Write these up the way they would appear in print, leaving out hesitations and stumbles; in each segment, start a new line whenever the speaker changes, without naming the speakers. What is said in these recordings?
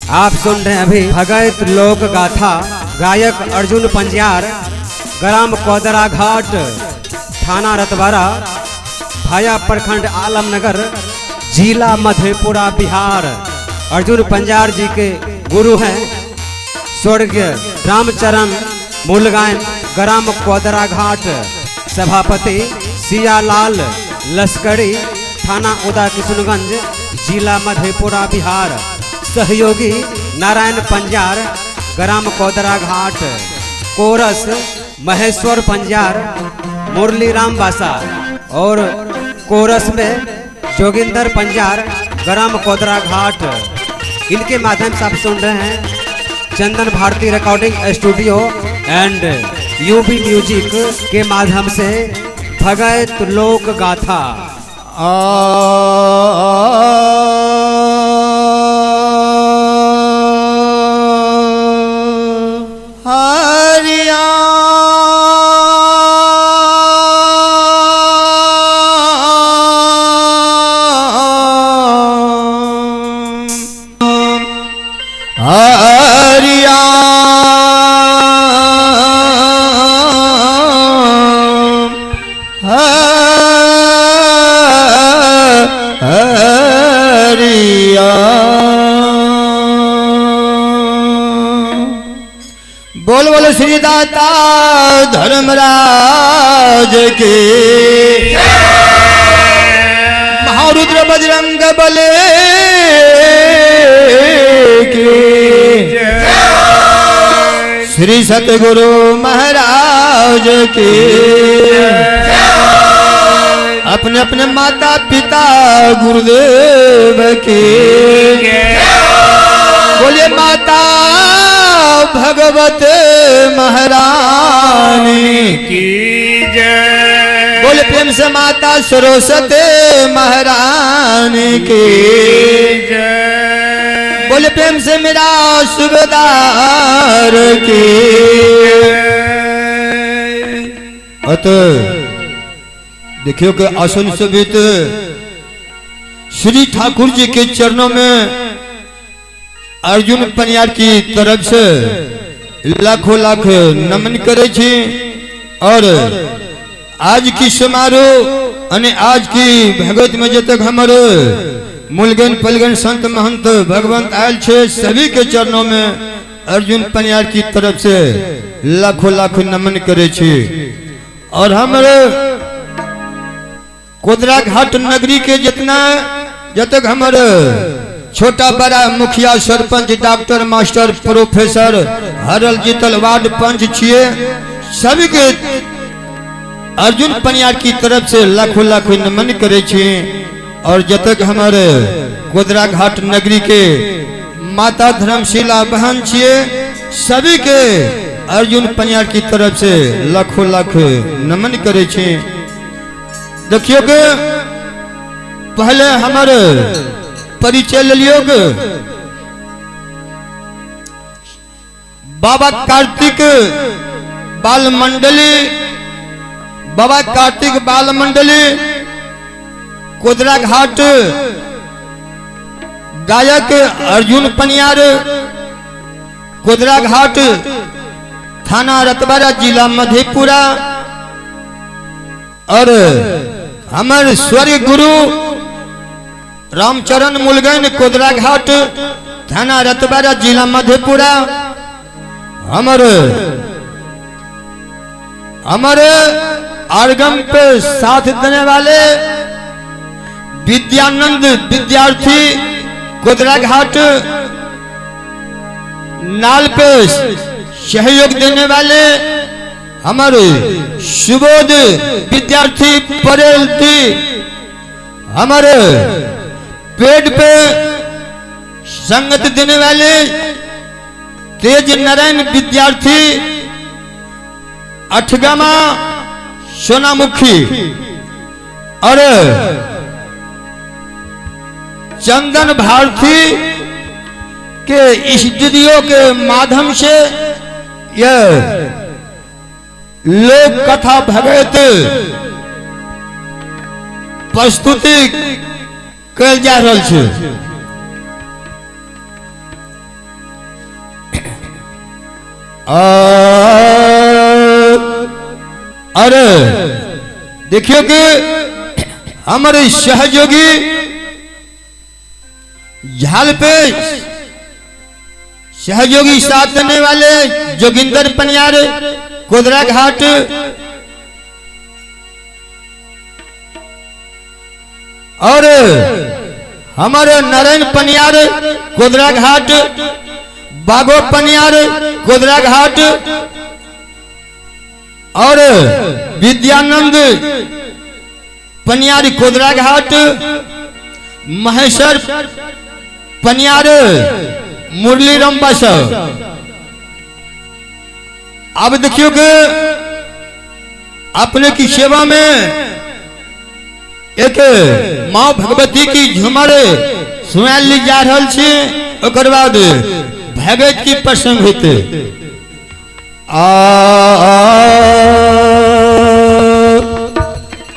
आप सुन रहे हैं अभी भगत लोक गाथा, गायक अर्जुन पंजियार, ग्राम कोदरा घाट, थाना रतवारा, भाया प्रखंड आलमनगर, जिला मधेपुरा, बिहार। अर्जुन पंजियार जी के गुरु हैं स्वर्गीय रामचरण मूलगायन, ग्राम कोदरा घाट, सभापति सियालाल लश्करी, थाना उदा किशुनगंज, जिला मधेपुरा, बिहार। सहयोगी नारायण पंजार, ग्राम कोदरा घाट। कोरस महेश्वर पंजार, मुरली राम बासा और कोरस में जोगिंदर पंजार, ग्राम कोदरा घाट। इनके माध्यम से आप सुन रहे हैं Chandan Bharti recording studio and UB music के माध्यम से भगत लोक गाथा।
हरिया हरिया हरिया। बोल बोल श्री दाता धर्मराज के, महारुद्र बजरंग बले के, श्री सतगुरु महाराज के, अपने अपने माता पिता गुरुदेव के, बोले माता भगवत महारानी
की जय,
बोले प्रेम से माता सरस्वती महारानी की
जय,
बोले प्रेम से मेरा सुबेदार की। अतः देखियो कि आसन शोभित श्री ठाकुर जी के चरणों में अर्जुन पनियार की तरफ से लाखों लाख नमन करे छी। और आज की समारोह अने आज की भगवत में जतक हमारे मूलगन पलगन संत महंत भगवंत आयल छे, सभी के चरणों में अर्जुन पनियार की तरफ से लाखों लाख नमन करे छी। और हमारे कोदरा घाट नगरी के जितना जतक हमारे छोटा बड़ा मुखिया सरपंच डॉक्टर मास्टर प्रोफेसर हरल जीतल वार्ड पंच छिए, सभी के अर्जुन पनियार की तरफ से लाखों लाखों नमन करे छी। और जतक हमारे कोदरा घाट नगरी के माता धर्मशिला बहन छिए, सभी के अर्जुन पनियार की तरफ से लाखों लाख नमन करे छी। देखियो के पहले हमारे परिचय ले लियो के बाबा कार्तिक बाल मंडली, बाबा कार्तिक बाल मंडली कोदरा घाट, गायक अर्जुन पनियार, कोदरा घाट, थाना रतवारा, जिला मधेपुरा। और हमारे स्वर्ग गुरु रामचरण मुलगन, कोदरा घाट, थाना रतवारा, जिला मधेपुरा। हमारे हमारे आर्गम पे साथ देने वाले विद्यानंद विद्यार्थी कोदरा घाट, नाल पे सहयोग देने वाले हमारे सुबोध विद्यार्थी परेलती, हमारे पेड़ पे संगत देने वाले तेज नारायण विद्यार्थी अठगामा सोनामुखी, और चंदन भारती के स्टूडियो के माध्यम से यह लोक कथा भगत प्रस्तुति कल जा रहा है। अरे देखियो कि हमारे सहयोगी झाल पे सहयोगी साथ देने वाले जोगिंदर पनियार कोदरा घाट, और हमारे नारायण पनियार कोदरा घाट, बागो पनियार कोदरा घाट, और विद्यानंद पनियार कोदरा घाट, महेश्वर पनियार मुरली रंबा सर। अब देखियो कि अपने की सेवा में एक माँ भगवती की झुमर सुनायल ली जा रहल छी, ओकर बाद भगत की प्रसंग होते। आ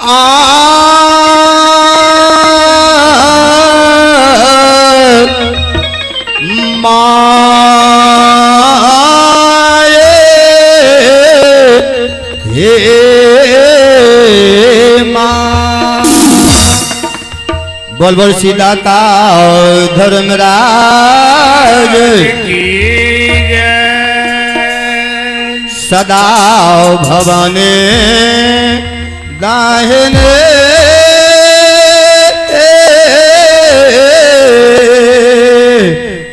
आ माए हे माँ, बोल बोल सीता धर्मराज
की जय।
सदा भवानी दाहिने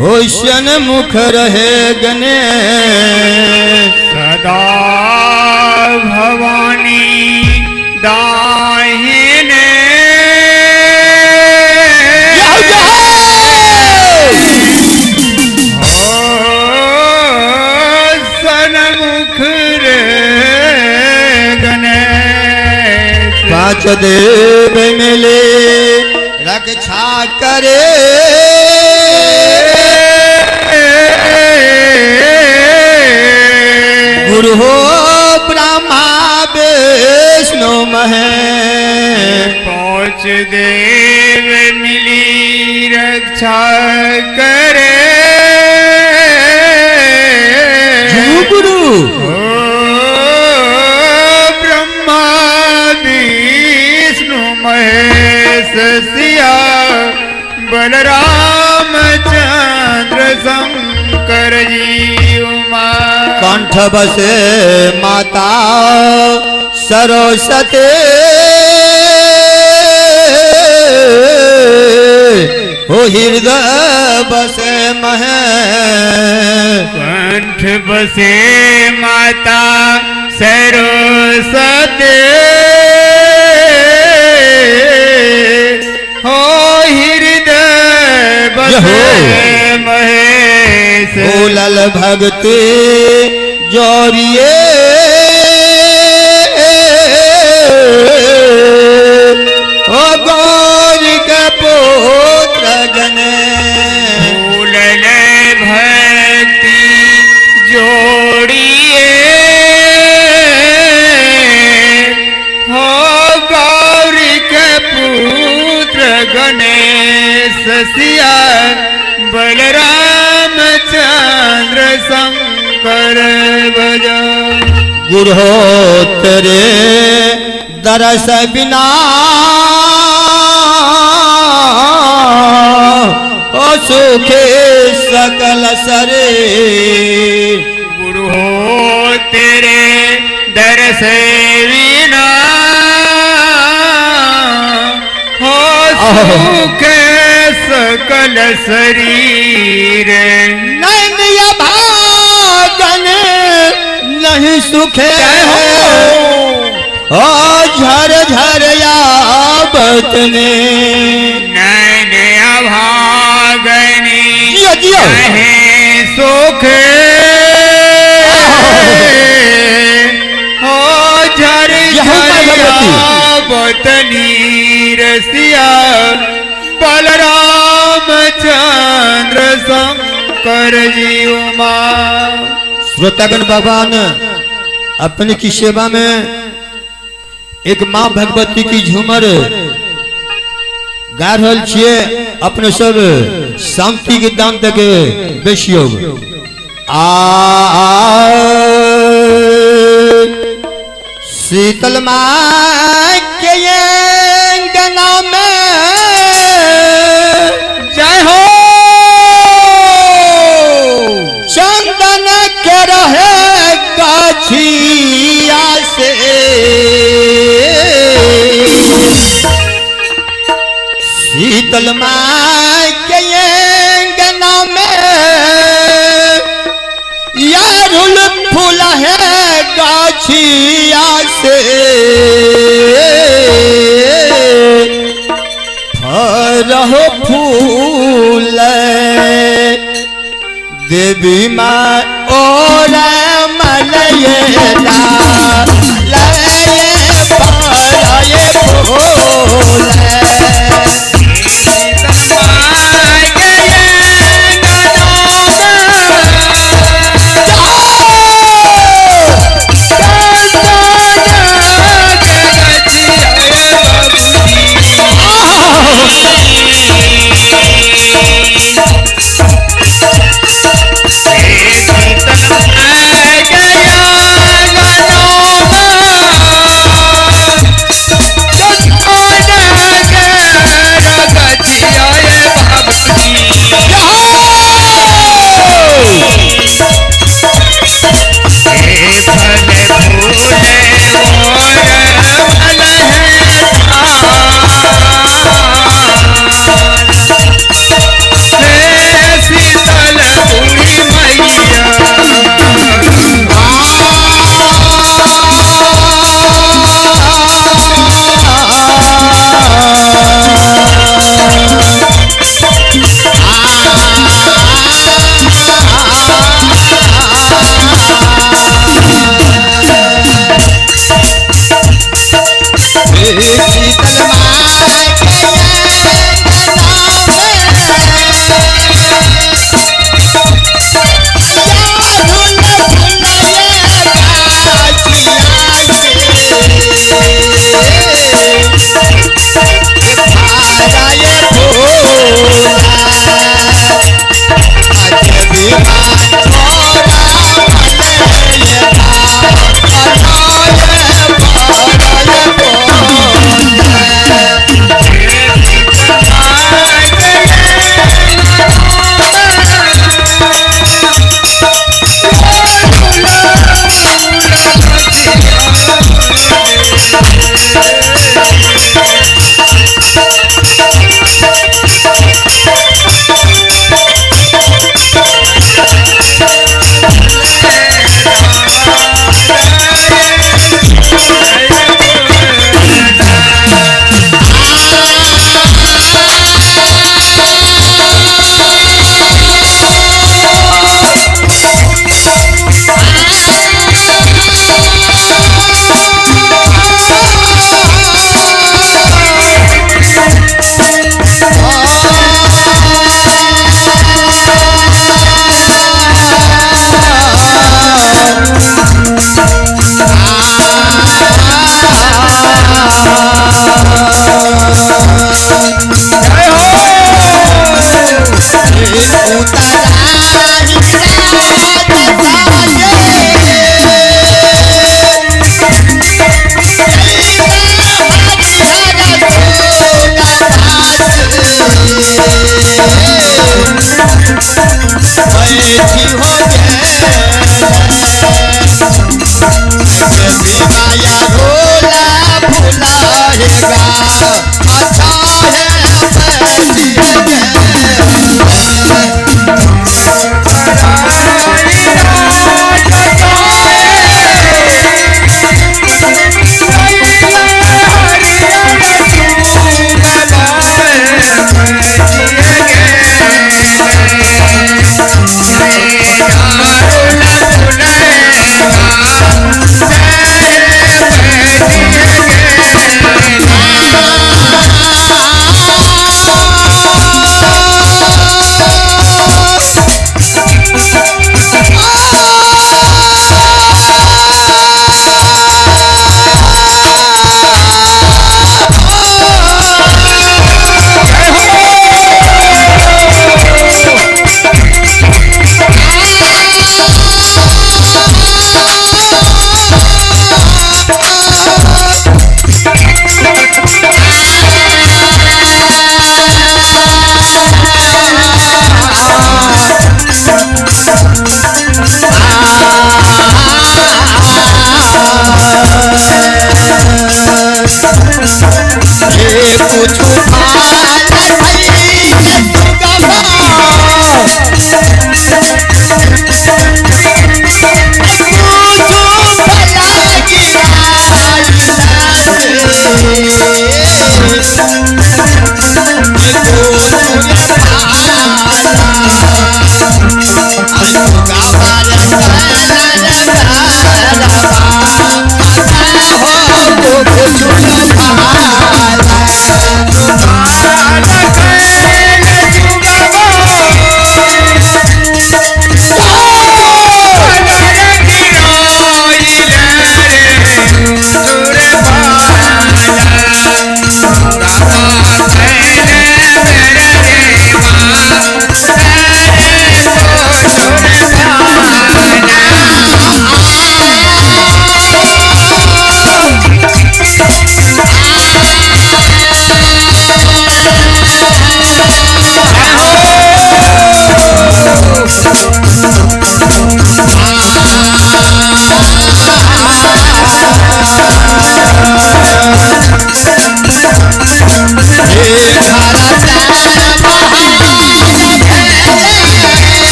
होशन मुख रहे गने।
सदा भवानी दाहिने सनमुख रे गणेश।
पांच देव मिले रक्षा करे, गुरु हो ब्रह्मा विष्णु महेश।
पांच देव मिली रक्षा करे,
गुरु
ब्रह्मा विष्णु महेश सिया बलराम चंद्र शंकर जी उमा।
कंठ बसे माता सरस्वती, हो हृदय बसे महेश।
कंठ बसे माता सरस्वती, हो हृदय बसे महेश।
बोलल भक्ति जोरिए, ओ गौरी के पुत्र गणेश।
बोलल भक्ति जोड़िए, हो गौरी के पुत्र गणेश सिया बलराम चंद्र शंकर भज।
गुरु तेरे दरस बिना ओ सुखे सकल शरीर।
गुरु हो तेरे दरस बिना हो सुखे सकल शरीर।
नैन भागन नहीं सुखे ओ झर झर याबतने।
नैन अभागनी
जियो जियो
नहीं सुखे हो झर झर याबतनी रसिया बलराम चंद्र शंकर जी उमा।
श्रोतागण भगवान अपने की सेवा में एक माँ भगवती की झूमर गा रहल छियै, अपने सब शांति के दान दे के बेसियो। आ शीतल माँ के अंगना में
जय हो।
चंदन के रहे गाछिया से शीतल माँ के अंगना में यारुल फूल है गाछिया से फरह फूल देवी माँ और मलयला लय फरय फूल।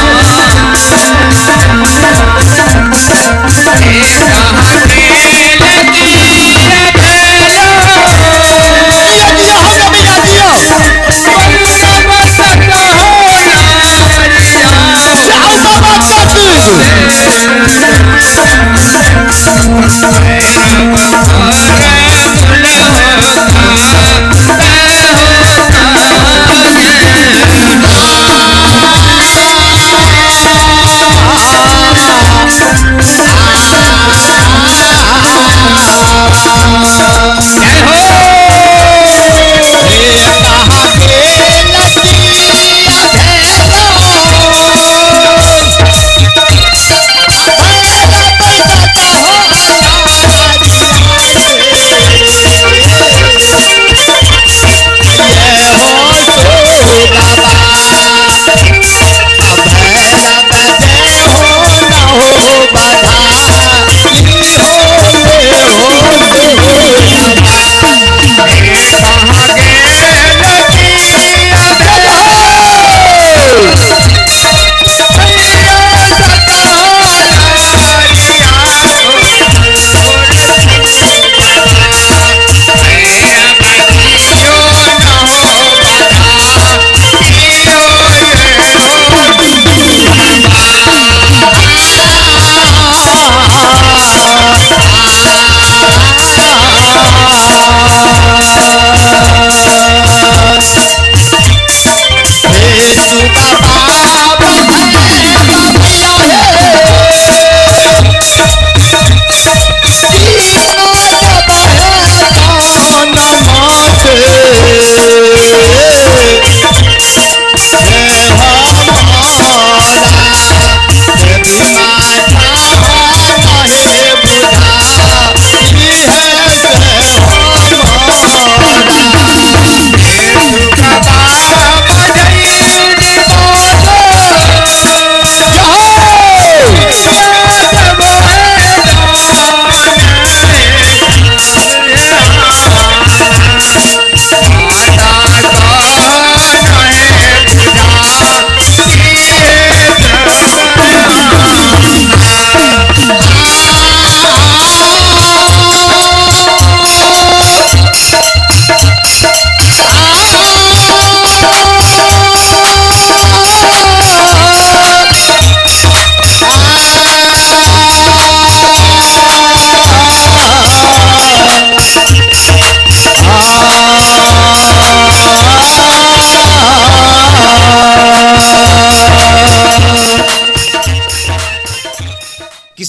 Oh!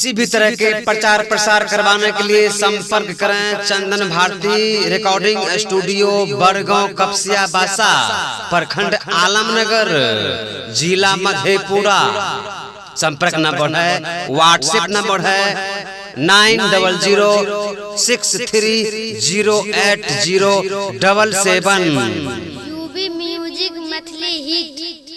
किसी भी तरह के प्रचार प्रसार करवाने के लिए संपर्क करें चंदन भारती रिकॉर्डिंग स्टूडियो, बड़गांव, कपसिया बासा, प्रखंड आलमनगर, जिला मधेपुरा। संपर्क नंबर है, व्हाट्सएप नंबर है 9006308077।
UB music Maithili hit.